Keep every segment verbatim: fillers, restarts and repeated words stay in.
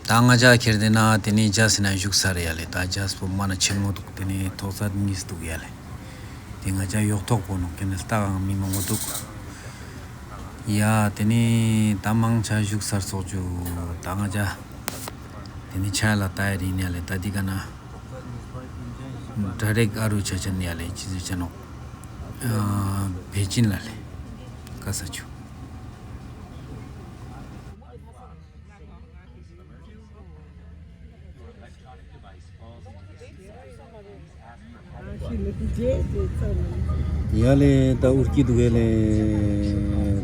ད་ང་ཅག་ཁྱེར་དེ་ན་དེ་ནས་ཇཱ་ཟེར་ན་བཞུགས་ས་རེད་ཡ་ལེ། ད་ཇཱ་སྤོ་མ་ན་ཆེན་མོ་འདུག། དེ་ནས་ཐོག་ས་གཉིས་འདུག་ཡ་ལེ། དེ་ང་ཅག་ཡོག་ཐོག་པོ་ནོ་ཁེ་ནས་ལྟ་གང་མི་མང་པོ་འདུག་ཡ། དེ་ནས་ད་མང་ཆ་བཞུགས་སར་སོགས་ཅུ། ད་ང་ཅག་དེ་ནས་ཆ་ལ་ལྟ་ཡ་རིང་ཡ་ལེ། ད་དེ་ག་ན་ཌའི་རེག་ཨ་རུ་ཆ་ཆེན་ཡ་ལེ། ཅི་ཟེར་ཆ་ནོ། པེ་ཅིན་ལ་ལེ། ཀ་ས་ཆུ། ཡ་ལེ། ད་ཨུར་སྐྱིད་འདུག་གས་ལེ།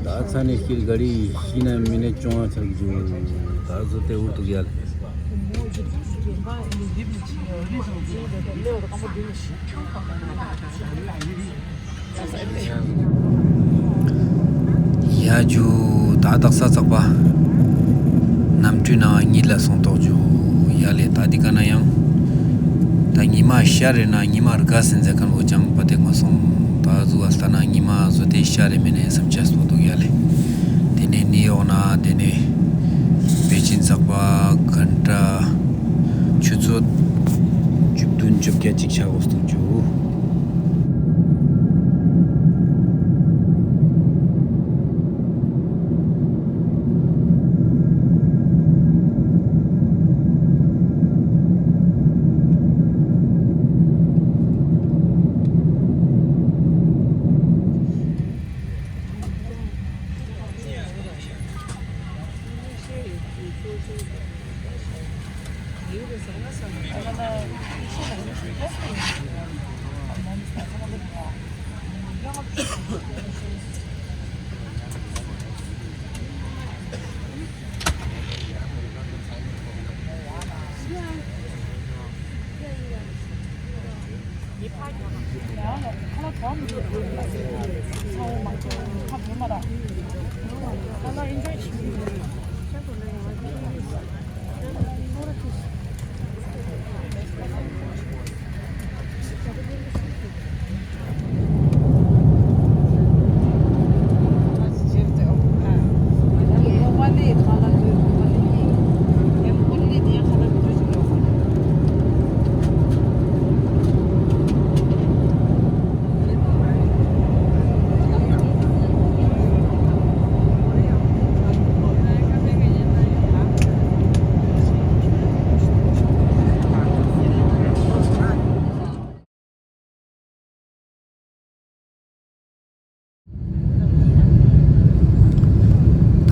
ད་ཚ་ནས་སྐྱིད་ག་རི་ཤི་ན་མི་ནས་ཅུང་ཨ་ཚར་རྒྱུ། ད་བཟོ་དེ་ཨུར་འདུག་ཡ་ལེ། ཡ་ཇུ། ད་དག་ས་ཚག་པ། གནམ་གྲུའི་ནང་གཉིད་ལ་སོང་ཐོག་ཇུ། ཡ་ལེ། ད་འདི་ག་ན་ཡང་། ད་ཉི་མ་ཤར་རེ་ན་ཉི་མ་དགའ་སེ་འཛེག་མཁན་བོ་ཅང་པ་དེ་མ་སོང་། ད་གཟུ་བ་ལྟ་ན་ཉི་མ་བཟོ་དེ་ཤར་རེ་མེད་ནས་བསམ་ཆ་སྤོ་འདུག་ཡ་ལེ། དེ་ནས་ནི་ཡོང་ན་དེ་ནས་པེ་ཅིན་ཚག་པ་གན་ཊ་ཆུ་ཚོད་བཅུ་བདུན་བཅོ་བརྒྱད་ཅིག་ཆགས་འོ་སྟུག་ཇུ། ད་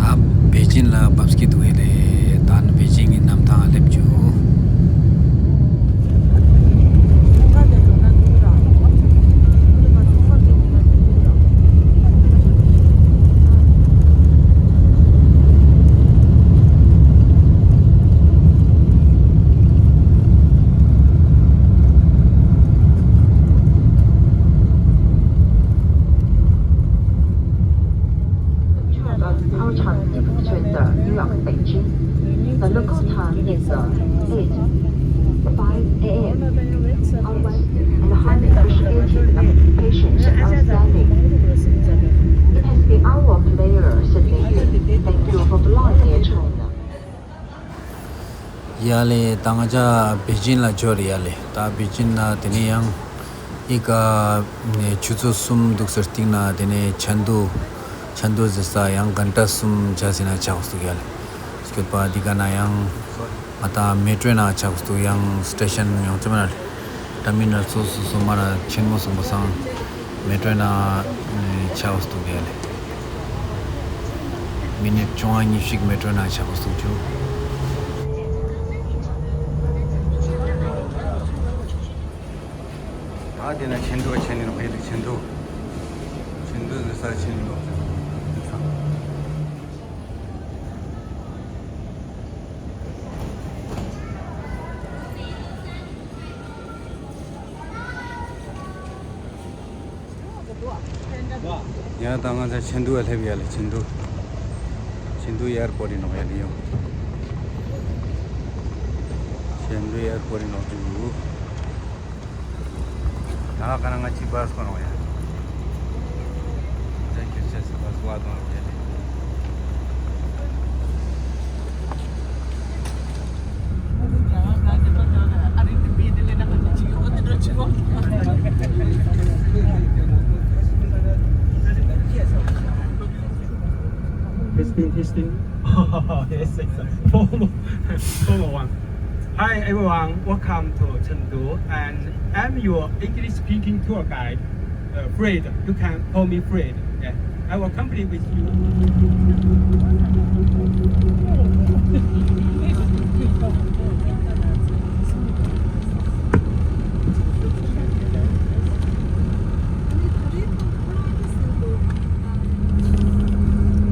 པེ་ཅིན་ལ་བབས་ཀྱི་འདུག་ཨེ་རེད། ད་ནི་པེ་ཅིན་གྱི་གནམ་ཐང་སླེབས་བྱུང་། Train on Haochang District, New York, Beijing. The local time is uh, eight five a m. Our and highly appreciated that patients are standing. It has been our pleasure serving you. Thank you for flying Air China. ཡ་ལེ། ད་ང་ཅག་པེ་ཅིན་ལ་འབྱོར་ཡ་ལེ། ད་པེ་ཅིན་ལ་དེ་ནས་ཡང་ཨི་ཀ་ནས་ཆུ་ཚོད་གསུམ་འདུག་ཟེར་སྟེང་ན་དེ་ནས་ཆན་དུ། ཆན་དུ་ཟེར་ས་ཡང་གན་ཊ་གསུམ་ཆ་ཟེར་ན་ཆགས་འདུག་ཡ་ལེ། སྐྱོད་པ་འདི་ག་ན་ཡང་ང་ད་མེ་ཊྲོའི་ནང་ཆགས་འདུག། ཡང་སི་ཊེ་ཤན་ཡང་ཅི་མ་ན་ཊར་མི་ནལ་སོ་སོ་སོ་མ་ན་ཆེན་མོ་སོང་པ་སང་མེ་ཊྲོའི་ནང་ཆགས་འདུག་ཡ་ལེ། མི་ནིཊ་བཅོ་ལྔ་ཉི་ཤུ་ཞིག་མེ་ཊྲོའི་ནང་ཆགས་འདུག་ཅུ། ད་དེ་ན་ཆེན་དུ་ཆེན་ནི་ནོ་ཧེ་ཆེན་དུ། ཆེན་དུ་ཟེར་ས་ཆེན་ནི་ནོ། ཡང་ད་ང་ཚོ་ཆེན་དུ་སླེབས་ཡ་ལེ། ཆེན་དུ། ཆེན་དུ་ཨེར་པོར་ཡིན་ནོ་ཡ་ལེ་ཡོང་། ཆེན་དུ་ཨེར་པོར་ཡིན་ནོ་ཅུ། ད་ག་ན་ང་ཅི་བཱས་ཁོ་རང་ཡ། ད་ཁྱེར་ཆ་སི་བཱས་བ་དང་ཡ་ལེ། Testing. Oh, yes, yes. Follow, follow one. Hi, everyone. Welcome to Chengdu, and I'm your English-speaking tour guide, uh, Fred. You can call me Fred. Yeah, I will accompany with you.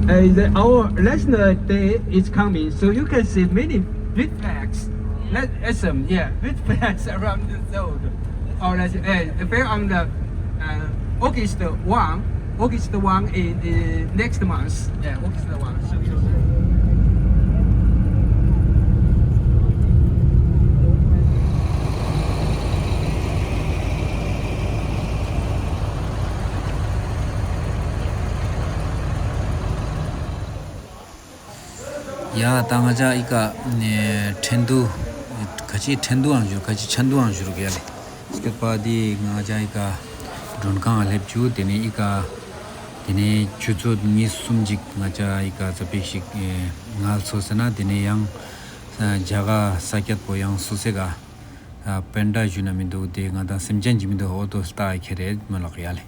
Uh, the, our national day is coming, so you can see many big flags. Let S M, yeah, big flags around the world. Or let's, uh, we're on the uh, August one, August one in, in next month. Yeah, August one. So, so, so. ཡ་ད་ང་ཅག་ཨི་ཀ་ནས་ཁྲེན་ཏུའུ། ག་ཅི་ཁྲེན་ཏུའུའང་ཞུ་ག་ཅི་ཆན་ཏུའུའང་ཞུ་རུ་ག་ཡ་ལེ། སྐྱོད་པ་འདི་ང་ཅག་ཨི་ཀ་མགྲོན་ཁང་ལ་སླེབས་བཅུག་དེ་ནས་ཨི་ཀ་དེ་ནས་ཆུ་ཚོད་གཉིས་གསུམ་ཅིག་ང་ཅག་ཨི་ཀ་ཙ་པིག་ཞིག་ངལ་གསོ་ཟེར་ན་དེ་ནས་ཡང་རྒྱ་གར་ས་ཁྱད་པོ་ཡང་སུ་སེ་ག་པན་ཏྲ་ཞུ་ན་མི་འདུག་དེ་ང་དང་སེམས་ཅན་གྱི་མི་འདུག་ཨོ་ཏོ་སྟ་ཁྱེར་རེད་མ་ལགས་ཡ་ལེ།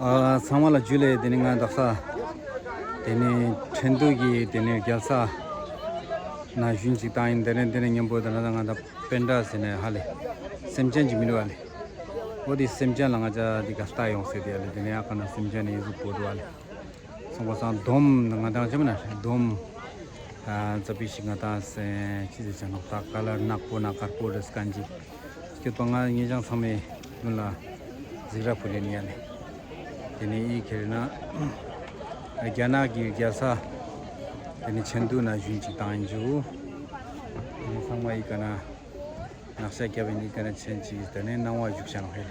ཨ། ཚང་མ་ལ་ཇུ་ལེ། དེ་ནི་ང་དག་ས་དེ་ནི་ཁྲེན་ཏུའུ་གི་དེ་ནི་རྒྱལ་ས་ན་གཞོན་ཅིག་བཏང་ཡིན། དེ་ནི་དེ་ནི་མཉམ་པོ་དེ་ན་ང་དང་པན་ཏྲ་ཟེར་ནས་ཧ་ལེ་སེམས་ཅན་ཅིག་མི་འདུག་ཨ་ལེ། འོ་དེ་སེམས་ཅན་ལ་ང་ཅག་དེ་ག་ལྟ་ཡོང་ཟེར་དེ་ཨ་ལེ། དེ་ནི་ཨ་ཁ་ན་སེམས་ཅན་ནི་ཡི་ཟུག་པོ་འདུག་ཨ་ལེ། སོང་པ་སང་སྡོམ་ང་དང་ཅི་མ་ན་སྡོམ། ཙ་པིག་ཞིག་ང་དང་སེ་ཅི་ཟེར་ཆ་ནོག་ད་ཀ་ལར་ནག་པོ་ན་དཀར་པོ་རེ་སྐན་ཅིག་སྐྱོད་པ་ང་ངེད་ཅག་ཚང་མའི་ལུང་ལ་གཟིགས་ར་ཕུལ་ལེ་ནི་ཡ་ལེ། དེ་ནས་ཨི་ཁེ་རེ་ན་རྒྱ་ནག་གི་རྒྱལ་ས་དེ་ནས་ཆེན་ཏུའུ་ན་གཞོན་ཅིག་བཏང་ཡིན་ཇུ། དེ་ནས་ཚང་མ་ཨི་ཀ་ན། ནག་ཤ་རྒྱབ་པའི་ནི་དེ་ན་ཆེན་གྱིས་དེ་ནས་སྣང་བ་བཞུགས་ཤག་ཧེ།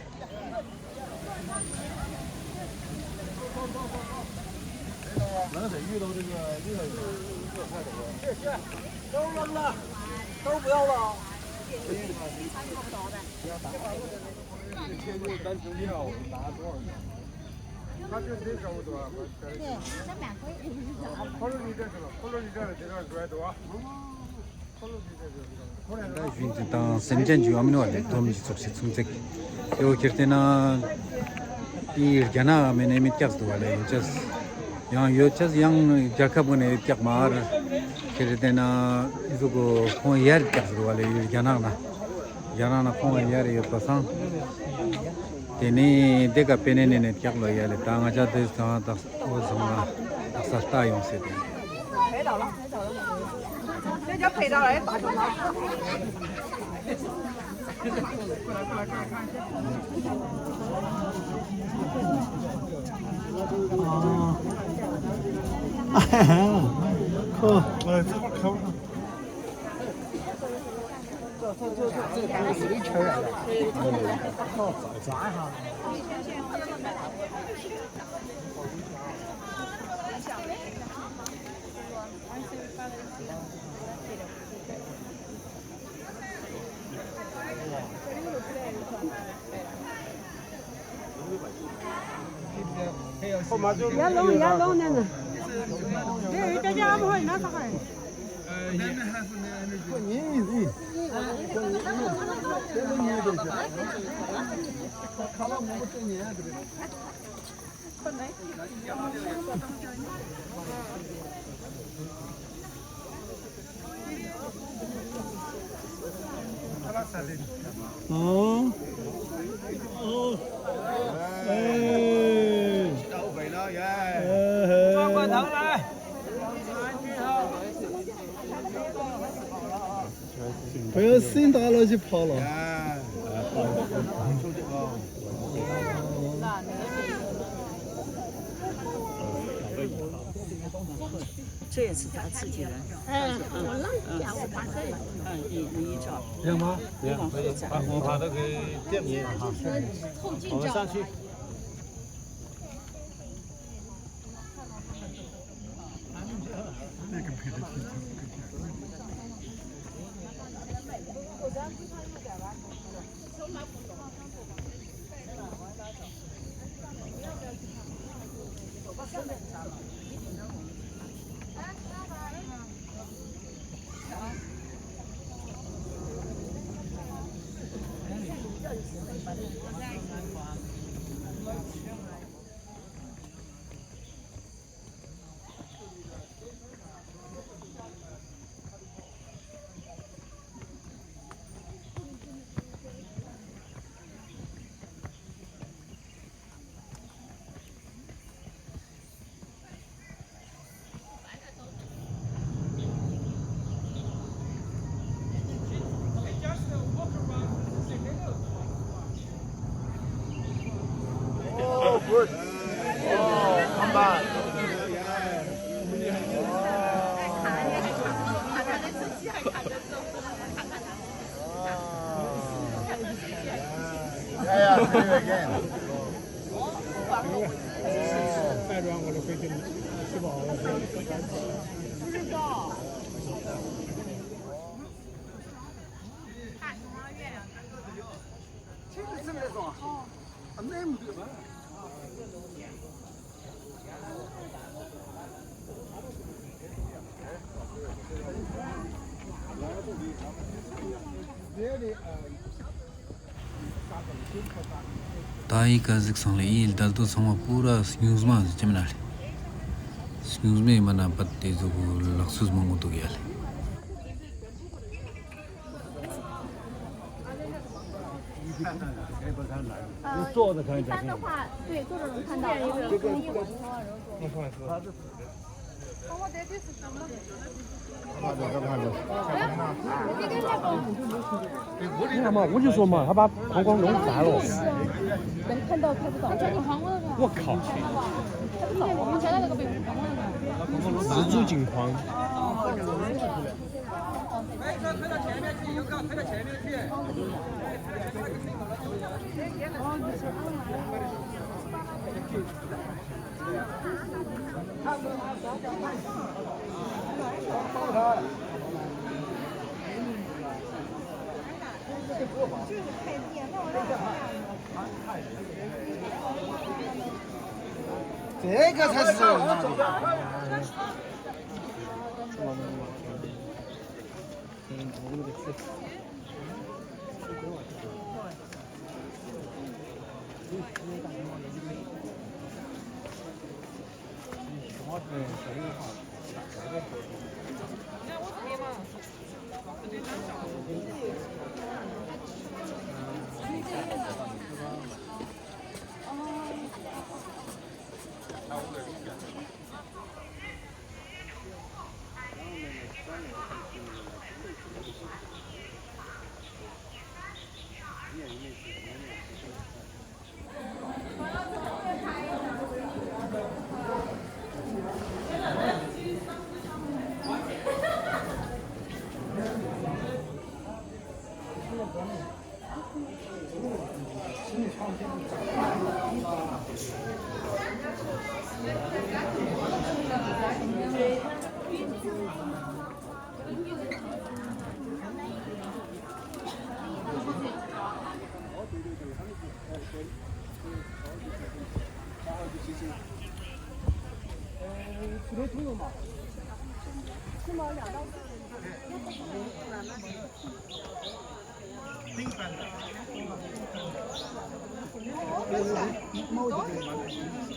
ད་ཞུན་ཙི་དང་སེམས་ཅན་གྱི་ཡོད་མིན་བ་ལས་སྡོམ་གྱི་ཚོགས་ཤིག་ཚུན་ཚེག་ཡོད་ཁྱེར་ཏེ་ན། དེའི་རྒྱ་ནག་མེད་ནས་མི་སྐྱག་འདུག་བ་ལས་ཡོད་ཅེས། ཡང་ཡོད་ཅེས་ཡང་རྒྱལ་ཁབ་ནས་སྐྱག་མ་རེད། ཁྱེར་ཏེ་ན་ཨི་ཟུག་གོ་ཁོང་ཡར་སྐྱག་འདུག་བ་ལས་ཡོད་རྒྱ་ནག་ན། རྒྱ་ནག་ན་ཁོང་ཡར་ཡོད་པ་སང་། དེ་ནས་དེ་ག་པེ་ནེ་ནས་ནས་སྐྱག་ལོ་ཡར་ལས་ད་ང་ཅག་དེ་ཚང་ད། ཨོ་ཚང་མ་དག་ས་ལྟ་ཡོང་ཟེར་ཏེ། ཁོ། ཡར་ལོངས་ཡར་ལོངས་ནས་ན།这也是杂志节的。嗯，我忘记了，我把这里。嗯，你你一照。行吗？我往后走。我把那个店名啊，我们上去。Oh, good. Oh, come back. Yeah, yeah, do it again. ད་ཡི་ག་ཟིག་སོང་ལེ་ཡི་ལྡལ་དུ་ཚང་མ་པུ་ར་སྙུང་མ་ཟིག་ཅི་མིན་ན་ལེ། སྙུང་མའི་མ་ན་པད་དེ་ཟུག་ལག་སུས་མང་པོ་འདུག་ཡ་ལེ།你看嘛，我就说嘛，他把膀胱弄大了。能看到看不到。我靠！自助镜框。 这个才是。 ད་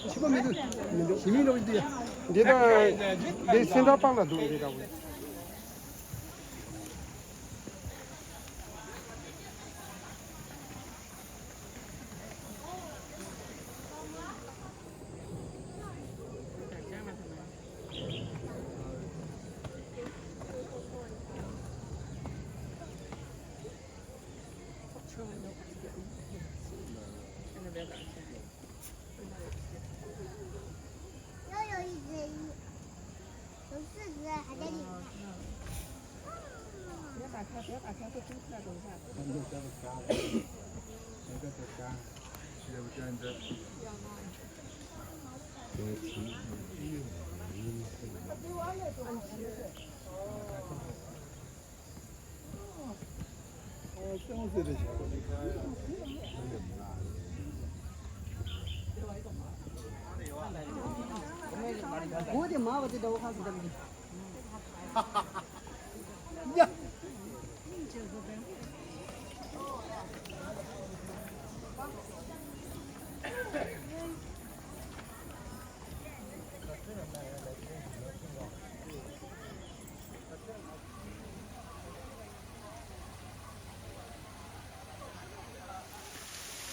ཕྱི་པ་མི་འདུག་ཞི་མི་ལོག་འདི་འདི་ད་འདི་སེང་བྲག་པགས་ལ་འདུག་འདི་ད་འོ།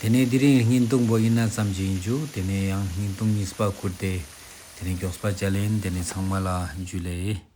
དེ་ནས་དེ་རིང་བརྙན་ཐུང་པོ་ཡིན་ན་ཙམ་ཅིག་ཡིན་རྒྱུ། དེ་ནས་ཡང་བརྙན་ཐུང་གཉིས་པ་བསྐུར་ཏེ། དེ་ནས་མགྱོགས་པ་བྱ་ལེན། དེ་ནས་ཚང་མ་ལ་འཇུ་ལེ།